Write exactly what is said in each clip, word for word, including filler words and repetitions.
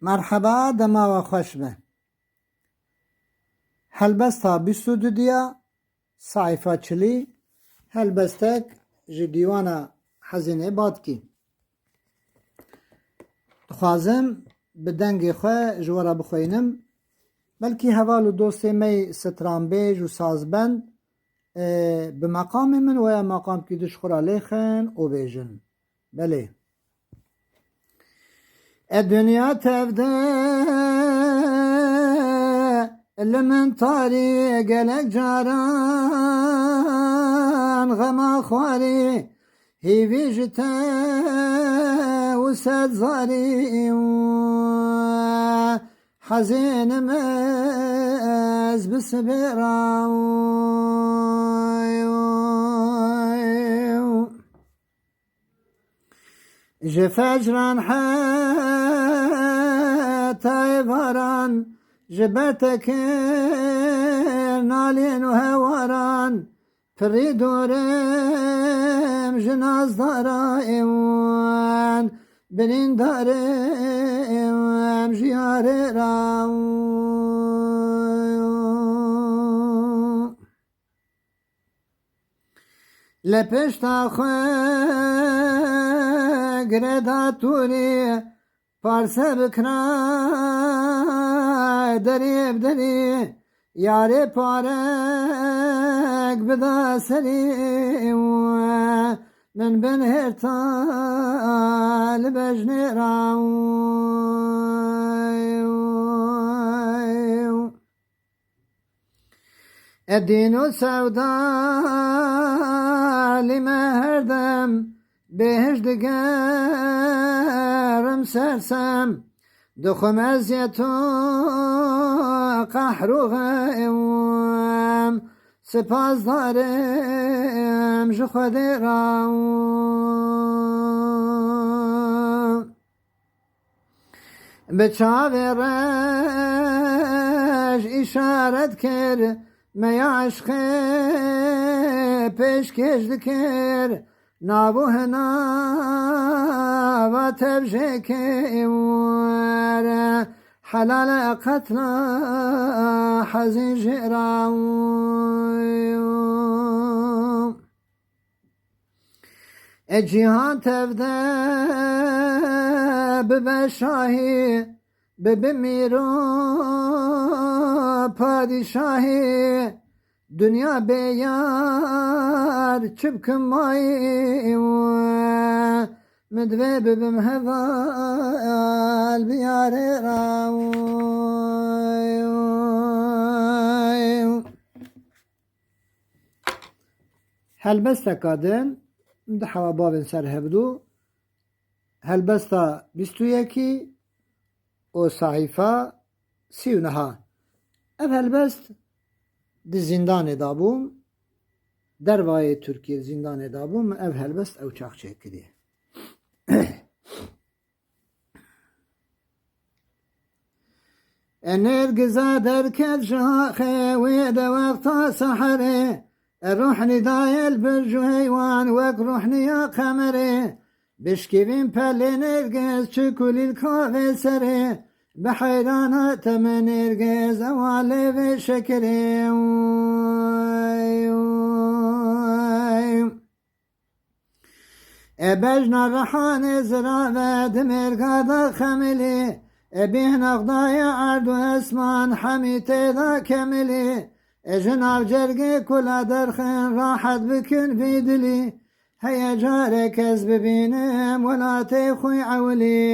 Merheba, dema we xweş be. Helbesta bîst û du diya, sayfa çilî, helbestek ji dîwana Hezînê Badkî. Dixwazim bi dengê xwe ji we re bixwînim. Belkî heval û dostê me yî stranbêj û sazbend, e, bi meqamê min weya meqamkî du ji xwe re lêxin û bêjin. Belê. E dinya tevde li min tarî, gelek caran xema xwarî, hîvî ji te û sed zarî û hezînim ez bi sibê re. Ji fecran heta êvaran, ji ber te kir nalên û hewaran, pirî dorim ji nazdara êwan, birîndarê êwan ji yarê ra. Li pişta xwe girêda tûrî, parse bikira derê bi derê, yarê parek bida serî û min bin hêrta li bejnê ra. E dîn û sewda li me her dem bêhişt digerim sersem. Dixwim eziyet û qehr û xem, sipasdarem ji Xwedê ra. Bi çavê reş îşaret kir, me ya eşqê pêşkêş dikir, nav û hinava tevjê kêwere, helal e qetla hezîn jê ra. E cîhan tevde bibe şahî, bibe mîr û padîşahî, dinya bê yar çi bikim mayî we, min divê bibim heval bi yarê ra. Helbesteka din, du hewa bavên ser hevdu, helbesta bîst û yekî û sehîfa sî û neha. Ev helbest di zîndanê de bûm, dervayê Tirkiyê zîndanê de bûm, min ev helbest ew çax çêkiriye. E nêrgiza derket ji axê wê de wexta seherê, e ruhnî daye li bin ji heywan wek ruhniya qemerê. Bişkîvîn pelê nêrgiz çi kulîlka vê serê, bi heyrana teme nêrgiz ewa lê vê şekerê. E bejna rehanê zirave di mêrga de xemilî, e bîhna xdaya erd û esman hemî tê de kemilî, e ji nav cergê kula derxin rahet bikin vî dilî, heye carek ez bibînim welatê xwe ewilî.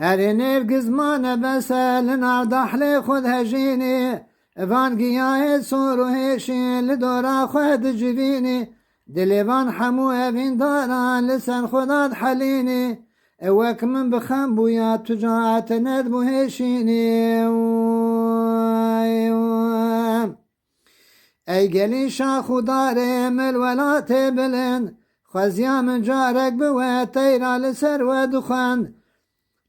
Herê nêrgiz mane bese li nav dahlê xwe dihejînî, van giyayê sor û hêşîn li dora xwe dicivînî, dilê van hemû evîndaran li ser xwe de dihelînî, e wek min bi xem bûya tu caete nedibû hêşînî. Ey gelî şax û darê me li welatê bilind, xweziya min carek bi we teyra li ser we dixwend.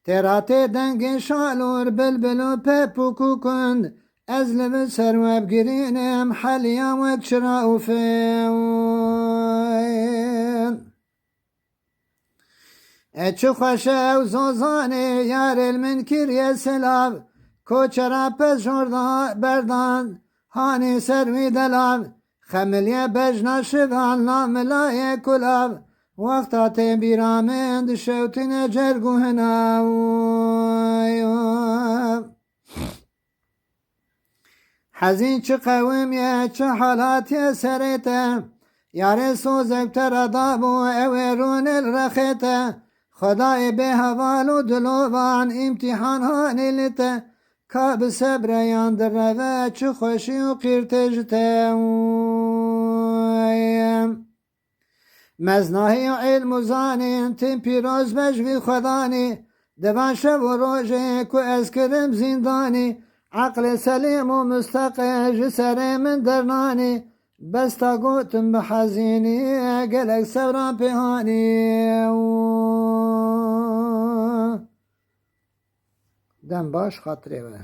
Têra tê dengê şalor, bilbil û pepûk û kund, ez li vir ser we bigirînim heliya wek çira û fêw. E çi xweş e ew zozanê, yarê li min kiriye silav. Koçera pez jorda berdan, hanê ser wî delav. Xemiliye bejna şivan, la milayê kulav. Wexta tê bîra min, dişewtine cerg û hinaw. Hezîn çi qewimiye, çi halatiye serê te. Yarê sozek te re dabû, ew ê rûnê li rexê te. Xwedayê bê heval û dilovan, îmtîhan hanê li te. Ka bi sebre yan direve, çi xweşî û qîrtê ji te. Meznahî û îlm û zanîn, tim pîroz be ji vî xwedanî. Di van şev û rojê ku ez kirim zîndanî, eqlê selîm û misteqê ji serê min dernanî. Bes ta gotim bi hezînî, gelek sewran pê hanî. Dem baş, xatirê we.